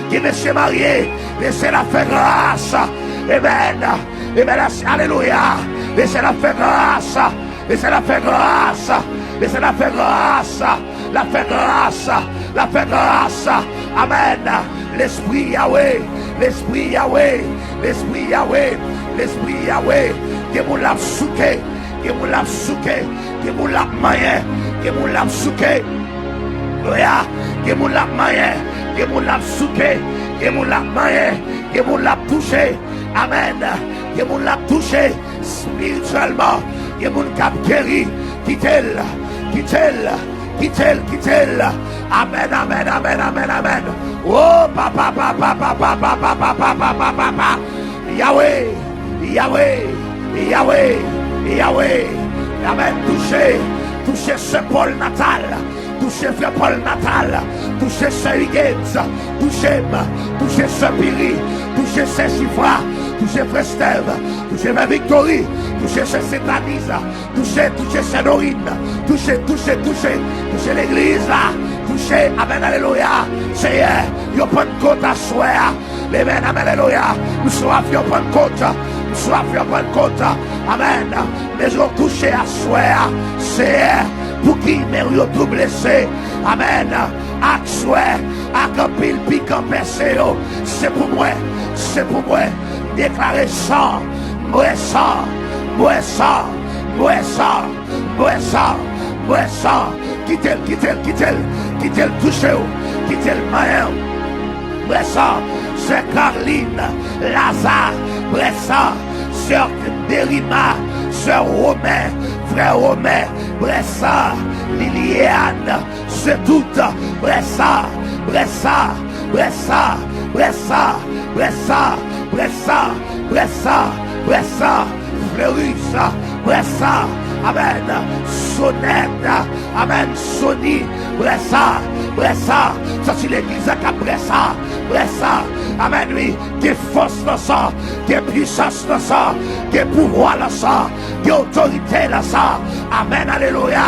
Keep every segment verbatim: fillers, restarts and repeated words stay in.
Ki mesye marye, Lesyèl ap fè gras. Amèn. Amèn. Alelouya. Lesyèl ap fè gras. Lesyèl ap fè gras. Lesyèl ap fè gras. L ap fè gras. L ap fè gras. Amèn. Lespri Yawe. Lespri Yawe. Lespri Yawe. Lespri Yawe. Gen moun l ap souke. Gen moun l ap souke. Gen moun l ap manyen. Gen moun l ap souke. Alelouya. Gen moun l ap manyen. Gen moun l ap souke. Gen moun l ap manyen. Gen moun l ap touche. Amèn. Gen moun l ap touche espirityèlman. Gen moun k ap geri. Kite l. Kite l. Kite l. Kite l. Amèn, amèn, amèn, amèn, amèn. O papa, papa, papa, papa, papa, papa, papa. Yawe, Yawe, Yawe, Yawe. Amèn. Touche, touche sè Paul natal. Touche frè Paul natal. Touche sè Higgins. Touche m. Touche sè Piri. Touche sè Chifra. Touche frè Stèv. Touche frè Viktori. Touche sè Setaniz. Touche, touche sè Dorin. Touche, touche, touche. Touche legliz la. Touche. Amèn. Alelouya. Seyè, yon Pannkot aswè a. Amèn. Amèn. Alelouya. M swaf yon Pannkot. M swaf yon Pannkot. Amèn. Mezon touche aswè a. Seyè, pou ki men yo tou blese. Amèn. Ak swè, ak anpil pikan pèse yo. Se pou mwen. Se pou mwen. Deklare san. Bwè san. Bwè san. Bwè san. Bwè san, bwè san, kite l, kite l, kite l, kite l touche w, kite l manyen w. Bwè san, sè Carline, Laza, bwè san, sè Derima, sè Romen, frè Romen, bwè san, Liliane, sè tout, bwè san, bwè san, bwè san, bwè san, bwè san, bwè san, bwè san, bwè san, Fleris, bwè san, amèn, Sonèt, amèn, Soni, bwè san, bwè san, santi legliz la k ap bwè san, bwè san, amèn, wi, gen fòs nan san, gen pisans nan san, gen pouvwa nan san, gen otorite nan san, amèn, alelouya,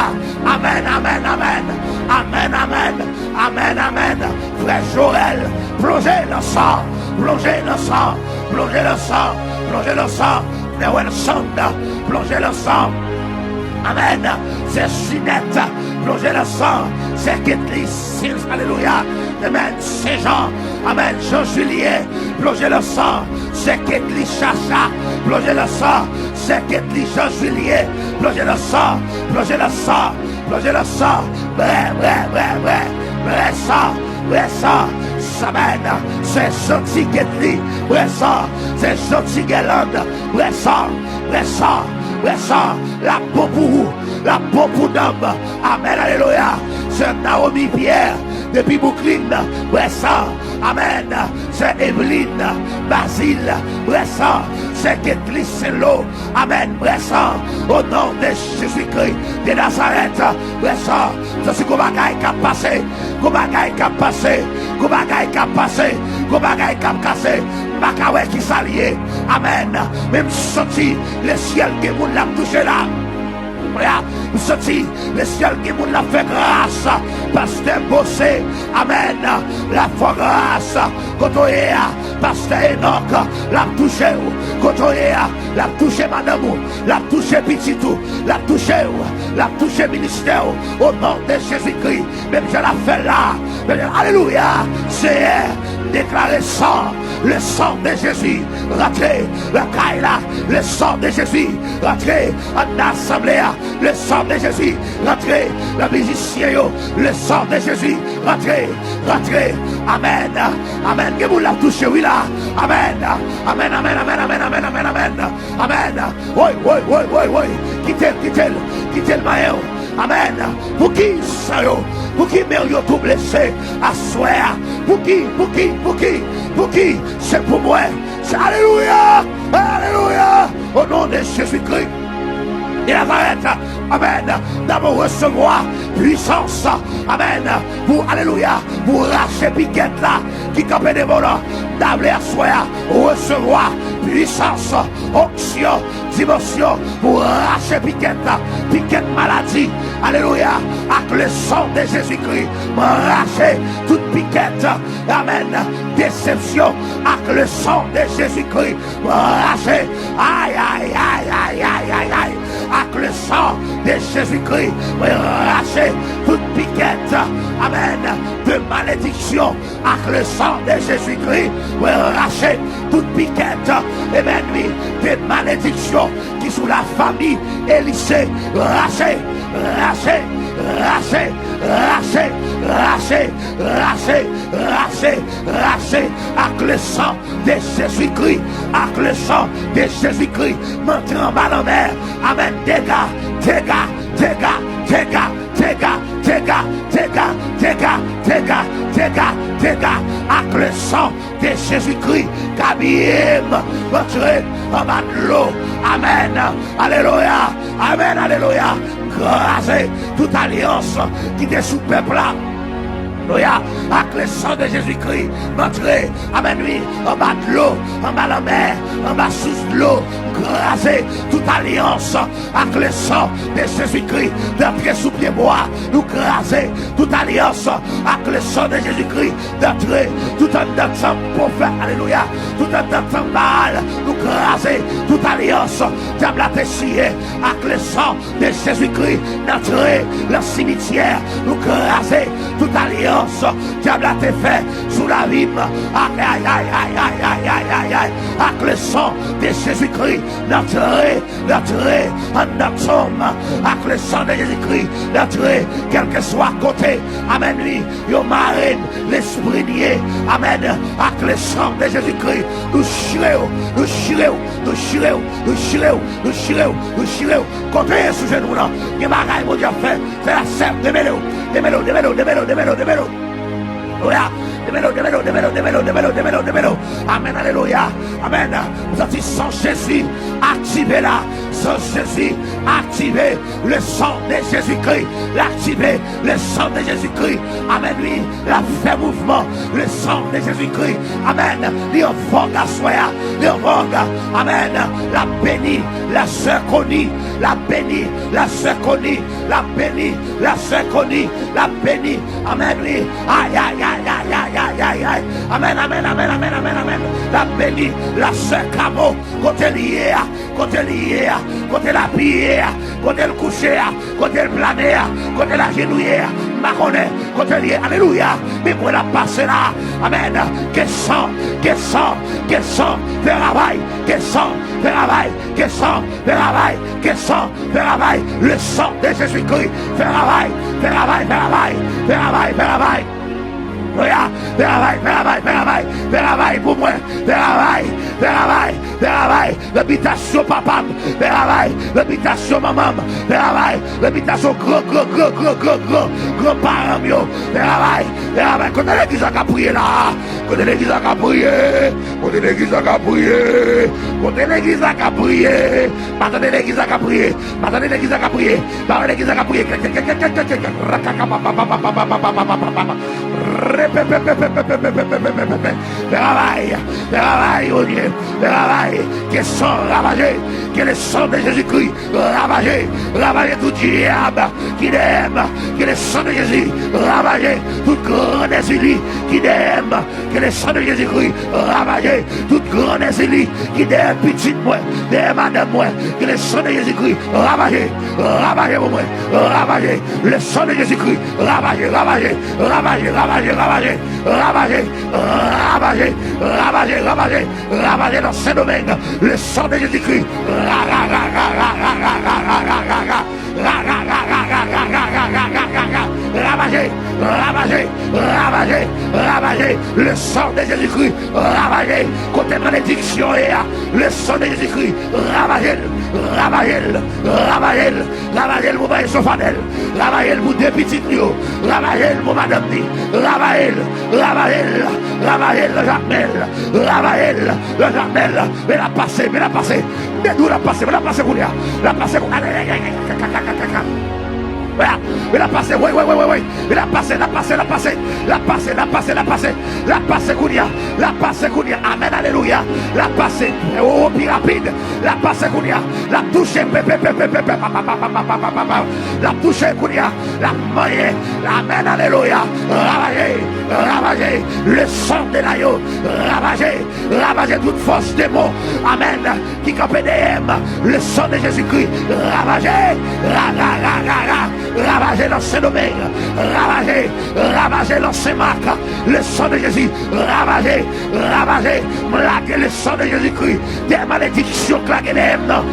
amèn, amèn, amèn, amèn, amèn. Amèn, amèn. Frè Joël, plonje nan san, plonje nan san, plonje nan san, plonje nan san. Frè Welson, plonje nan san. Amèn. Sè Sinèt, plonje nan san. Sè Ketlis, alelouya. Amèn. Sè Jan, amèn. Jan Jilyen, plonje nan san. Sè Ketlis Chacha, plonje nan san. Sè Ketlis Jan Jilyen, plonje nan san. Plonje nan san. Plonje nan san. Bwè, bwè, bwè, bwè. Bwè san. Bwè san. Amèn. Sè Janti Ketli. Bwè san. Sè Janti Gèland. Bwè san. Bwè san. Bwè san. L ap bon pou ou. L ap bon pou nanm. Amèn. Alelouya. Sè Naomi Pierre. Depi Bouklin. Bwè san. Amèn. Sè Evelyn. Bazil. Bwè san. Sè Ketli Senlo. Amèn. Bwè san. O non de Jezikri de Nazarèt. Bwè san. Santi gon bagay k ap pase. Gon bagay k ap pase. Gon bagay k ap pase. Gon bagay k ap kase. M pa ka wè ki sa l ye. Amèn. Men m santi lesyèl gen moun l ap touche la. M santi lesyèl gen moun l ap fè gras. Pastè Bose. Amèn. L ap fè gras. Kote w ye a? Pastè Enòk, l ap touche w. Kote w ye a? L ap touche madanm ou. L ap touche pitit ou. L ap touche w. L ap touche ministè w. O non de Jezikri. Menm jan l ap fè l la. Menm jan, alelouya. Seyè, deklare san. Le sang de Jésus. Rantre nan kay la. Le sang de Jésus. Rantre anndan asanble a. Le sang de Jésus, rantre nan mizisyen yo. Le sang de Jésus, rantre, rantre. Amèn, amèn. Gen moun l ap touche, wi, la. Amèn, amèn, amèn, amèn, amèn, amèn, amèn, amèn. Amèn. Woy, woy, woy, woy, woy. Kite l, kite l, kite l manyen w. Amèn. Pou ki sa yo? Pou ki men yo tou blese aswè a? Pou ki, pou ki, pou ki, pou ki? Se pou mwen. Se, alelouya, alelouya. O non de Jezikri. De Nazarèt. Amèn. N ap resevwa pwisans. Amèn. Pou, alelouya, pou rache pikèt la ki kanpe devan w lan. N ap vle aswè a resevwa pwisans, onksyon, dimansyon pou rache pikèt la, pikèt maladi. Alelouya. Ak le sang de Jésus-Christ, mwen rache tout pikèt. Amèn. Desepsyon ak le sang de Jésus-Christ. Mwen rache. Ay, ay, ay, ay, ay, ay, ay. Ak le sang de Jésus-Christ, mwen rache tout pikèt. Amèn. De malediksyon. Ak le sang de Jésus-Christ, mwen rache tout pikèt. Amèn, wi. De malediksyon ki sou la fanmi Elise. Rache, rache, rache, rache, rache, rache, rache, rache, rache, ak le sang de Jésus-Christ, ak le sang de Jésus-Christ, m antre anba lanmè. Amèn. Dega, dega, dega, dega, ak le sang de Jésus-Christ, kabiye m, m antre anba dlo. Amèn. Alelouya. Amèn, alelouya. Kraze tout alyans ki te sou pèp la. Alelouya. Ak le sang de Jésus-Christ, m antre, amèn, wi, anba dlo, anba lanmè, anba sous dlo. Kraze tout alyans ak le sang de Jésus-Christ. N antre sou pye bwa, nou kraze tout alyans ak le sang de Jésus-Christ. N antre tout anndan tanp pwofèt, alelouya, tout anndan tanp Baal, nou kraze tout alyans dyab la te siyen ak le sang de Jésus-Christ. N antre nan simityè, nou kraze tout alyans dyab la te fè sou lavi m. Ay, ay, ay, ay, ay, ay, ay, ay, ay. Ak le sang de Jésus-Christ, n antre, n antre anndan tonm. Ak le sang de Jésus-Christ, n antre kèlkeswa kote, amèn, wi, yo mare n, lespri n ye. Amèn. Ak le sang de Jésus-Christ, nou chire w, nou chire w, nou chire w, nou chire w, nou chire w, nou chire w, nou chire w. Kote w ye sou jenou w lan, gen bagay Bondye ap fè. Fè la sèp, demele w, demele w, demele w, demele w, demele w, demele w. Alelouya. Demele w, demele w, demele w, demele w, demele w, demele w, demele w. Amèn, alelouya. Amèn. M santi san Jezi aktive la. San Jezi aktive. Le sang de Jésus-Christ. L aktive. Le sang de Jésus-Christ. Amèn, wi. L ap fè mouvman. Le sang de Jésus-Christ. Amèn. Li anvòg aswè a. Li anvòg. Amèn. L ap beni. La sè Koni. L ap beni. La sè Koni. L ap beni. La sè Koni. L ap beni. Amèn, wi. Ay, ay, ay. Amèn, amèn, amèn. L ap beni. La sè Kamo. Kote li ye a. Kote li ye a. Kote l ap ye a. Kote l kouche a. Kote l plane a. Kote l ajenouye a. M pa konnen kote l ye. Alelouya. Men mwen l ap pase la. Amèn. Ke san, ke san, ke san fè travay. Ke san fè travay. Ke san fè travay. Ke san fè travay. Le sang de Jésus-Christ fè travay. Fè travay, fè travay. Fè travay, fè travay. Alelouya. Fè travay, fè travay, fè travay. Fè travay pou mwen. Fè travay, fè travay, fè travay. Nan bitasyon papa m, fè travay. Nan bitasyon manman m, fè travay. Nan bitasyon gran, gran, gran, gran, gran, gran, gran paran m yo, fè travay. Fè travay. Kote legliz la k ap priye la? Kote legliz la k ap priye? Kote legliz la k ap priye? Kote legliz la k ap priye? M pa tande legliz la k ap priye. M pa tande legliz la k ap priye. M pa tande legliz la k ap priye. Travay, travay, Bondye, travay, ke san ravaje, ke le sang de Jésus-Christ ravaje, ravaje tout dyab ki dèyè m, ke le sang de Jésus ravaje tout grandèz li ki dèyè m, ke le sang de Jésus-Christ ravaje tout grandèz li ki dèyè pitit mwen, dèyè madanm mwen, ke le sang de Jésus-Christ ravaje, ravaje pou mwen, ravaje, le sang de Jésus-Christ ravaje, ravaje, ravaje, ravaje, ravaje, ravaje, ravaje, ravaje, ravaje, ravaje nan Sendomeng, le sang de Jésus-Christ, ra, ra, ra, ravaje, ravaje, ravaje, ravaje, ravaje, Le sang de Jésus-Christ, ravaje kote malediksyon ye a. Le sang de Jésus-Christ, ravaje l, ravaje l, ravaje l, ravaje l pou Marie Sofanel, ravaje l pou de pitit li yo, ravaje l pou madanm li, ravaje l, ravaje l, ravaje l nan jakmèl, ravaje l nan jakmèl. Men l ap pase, men l ap pase. Men tou l ap pase, men l ap pase kounye a. L ap pase kounye a. Voilà. Men l ap pase, wi, wi, wi, wi, wi. Men l ap pase, l ap pase, l ap pase. L ap pase, l ap pase, l ap pase. L ap pase kounye a. L ap pase kounye a. Amèn, alelouya. L ap pase. O, pi rapid. L ap pase kounye a. L ap touche. Pe, pe, pe, pe, pe, pe, pa, pa, pa. L ap touche kounye a. L ap manyen. Amèn, alelouya. Ravaje. Ravaje. Le sang de l'agneau. Ravaje. Ravaje tout fòs demon. Amèn. Ki kanpe dèyè m. Le sang de Jésus-Christ. Ravaje. Ra, ra, ra, ra, ra. Ravaje nan Sendomeng. Ravaje. Ravaje nan Senmak. Le sang de Jésus. Ravaje. Ravaje. M lage le sang de Jésus-Christ. Dèyè malediksyon k lage dèyè m nan.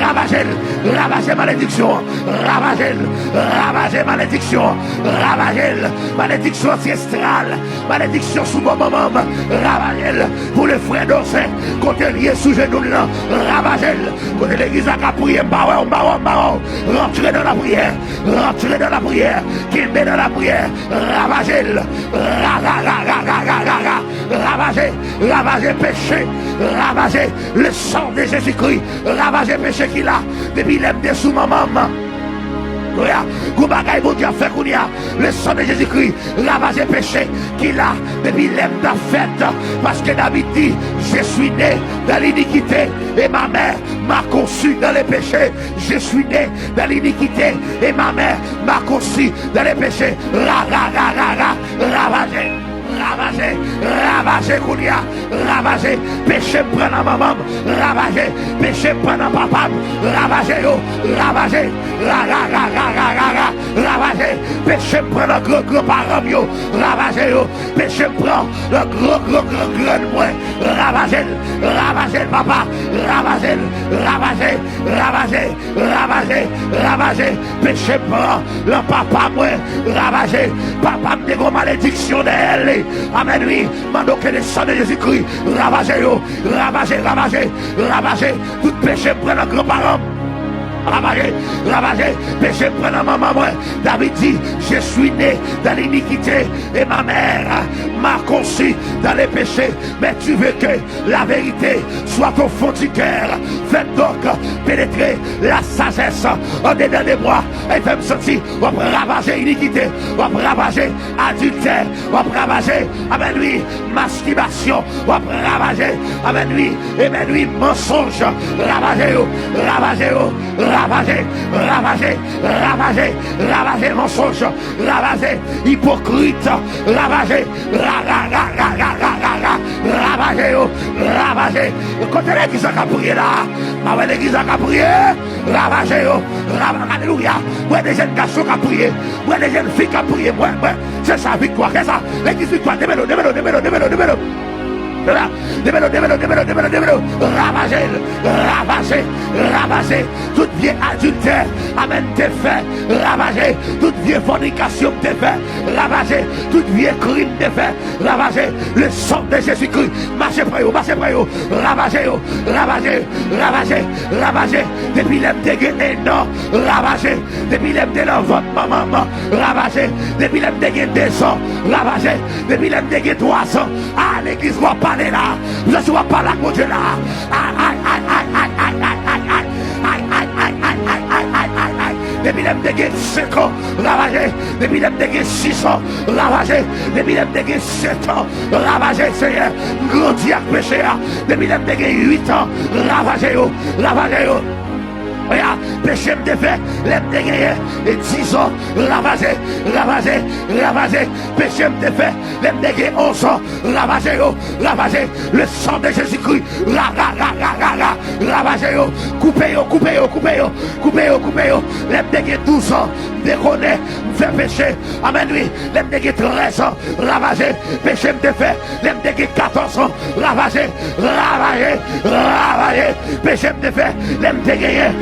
Ravaje l. Ravaje malediksyon an. Ravaje l. Ravaje malediksyon an. Ravaje l. Malediksyon ansyestral. Malediksyon sou bò manman m, ravaje l pou le frè Dosen, kote l ye sou jenou l lan, ravaje l. Kote legliz la ka priye, m pa wè w, m pa wè w, m pa wè w. Rantre nan lapriyè, rantre nan lapriyè, kenbe nan lapriyè, ravaje l. Ra, ra, ra, ra, ra, ra, ra, ra. Ravaje, ravaje peche, ravaje le sang de Jésus-Christ, ravaje peche ki la depi lè m te sou manman m. Gloria, gon bagay Bondye ap fè kounye a. Le sang de Jésus-Christ, ravaje peche ki la depi lè m t ap fèt. Paske David di, je suis né dans l'iniquité et ma mère m'a conçu dans les péchés. Je suis né dans l'iniquité et ma mère m'a conçu dans les péchés. Ra, ra, ra, ra, ra, ravaje. Ravaje, ravaje kounye a, ravaje, peche m pran nan manman m, ravaje, peche m pran nan papa m, ravaje yo, ravaje, ra, ra, ra, ra, ra, ra, ra, ravaje, peche m pran nan gran, gran paran m yo, ravaje yo, peche m pran nan gran, gran, gran, grann mwen, ravaje l, ravaje l, papa, ravaje l, ravaje, ravaje. Ravaje, ravaje, peche m pran nan papa mwen, ravaje, papa m te gon malediksyon dèyè li. Amèn, wi, mande ke le sang de Jésus-Christ, ravaje yo, ravaje, ravaje, ravaje, tout peche m pran nan granparan m. Ravaje, ravaje, peche m pran nan manman mwen. David di, je suis né dans l'iniquité et ma mère m'a conçu dans les péchés. Mais tu veux que la vérité soit au fond du cœur. Fais donc pénétrer la sagesse en dedans de moi. E fè m santi w ap ravaje inikite, w ap ravaje adiltè, w ap ravaje, amèn wi, mastibasyon, w ap ravaje, amèn wi, amèn wi, mansonj, ravaje yo, ravaje yo, ravaje, ravaje, ravaje, ravaje mansonj, ravaje ipokrit, ravaje, ra, ra, ra, ravaje yo, ravaje. Kote legliz la ka priye la? M a wè legliz la ka priye, ravaje yo, rava-, alelouya. M wè de jèn gason ka priye, m wè de jèn fi ka priye, m wè, m wè. Se sa, viktwa, se sa. Legliz viktwa, demelo, demelo, demelo, demelo, demelo. Demelo, demelo, demelo, demelo, demelo. Ravaje, ravaje, ravaje. Tout vye adiltè, amèn, te fè, ravaje. Tout vye fònikasyon te fè, ravaje. Tout vye krim te fè, ravaje. Le sang de Jésus-Christ, mache pran yo, mache pran yo. Ravaje yo, ravaje, ravaje, ravaje. Depi lè m te gen en an, ravaje. Depi lè m te nan vant manman m, ravaje. Depi lè m te gen de zan, ravaje. Depi lè m te gen twa zan, a legliz w ap pale la. M santi w ap pale ak Bondye la. Ay, ay, ay, ay, ay. Depi lè m te gen senk an, ravaje. Depi lè m te gen sis an, ravaje. Depi lè m te gen sèt an, ravaje, Senyè. M grandi ak peche a. Depi lè m te gen uit an, ravaje yo, ravaje yo. Oya, peche m te fè lè m te genyen e diz an, ravaje, ravaje, ravaje. Peche m te fè lè m te gen onz an, ravaje yo, ravaje. Le sang de Jésus-Christ, ra, ra, ra, ravaje yo. Koupe yo, koupe yo, koupe yo, koupe yo, koupe yo. Lè m te gen douz an, m te konnen m fè peche. Amèn, wi. Lè m te gen trèz an, ravaje. Peche m te fè lè m te gen katòz an, ravaje, ravaje, ravaje. Peche m te fè lè m te genyen,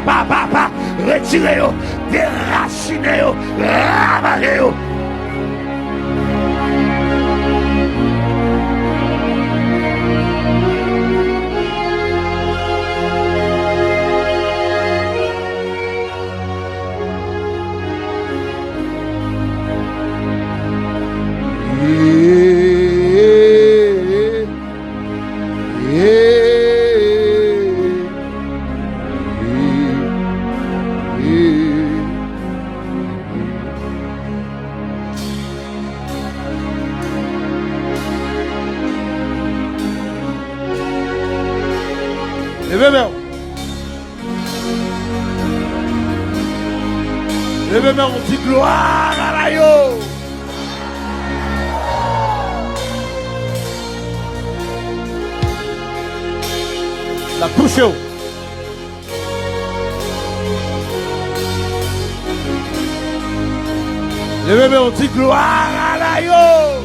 pa, pa, pa, pa, retire yo, derachine yo, ravaje yo. Leve men w. Leve men w, di glwa a Layou. L ap touche w. Leve men w, di glwa a Layou.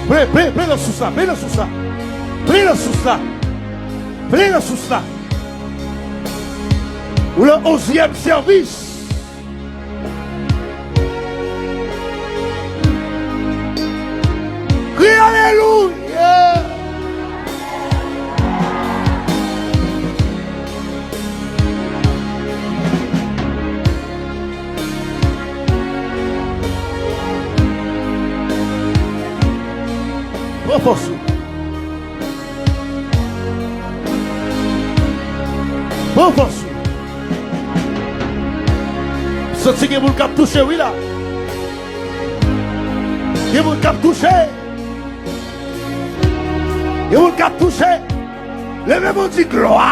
Plen, plen, plen nan sous la, plen nan sous la. Plen nan sous la. Plen nan sous la. Pou le onzyèm sèvis. Kriye alelouya. Pran fòs ou. Pran fòs ou. M santi gen moun k ap touche wi la. Gen moun k ap touche. Gen moun k ap touche. Leve men w di glwa.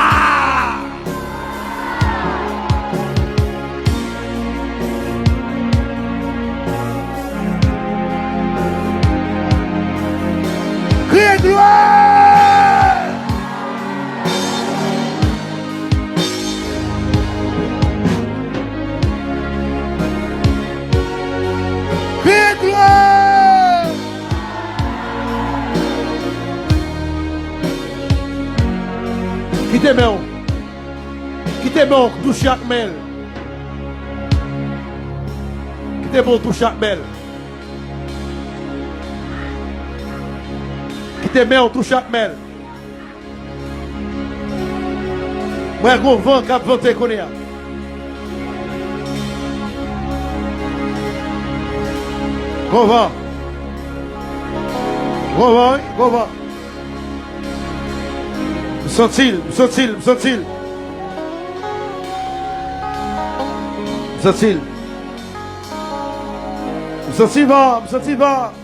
Kriye glwa. Kriye glwa. Kite men w. Kite men w touche ak men l. Kite men w touche ak men l. Kite men w touche ak men l. M wè gon van k ap vante kounye a. Gon van. Gon van, wi, gon van. M santi l, m santi l, m santi l. M santi l. M santi van, m santi van.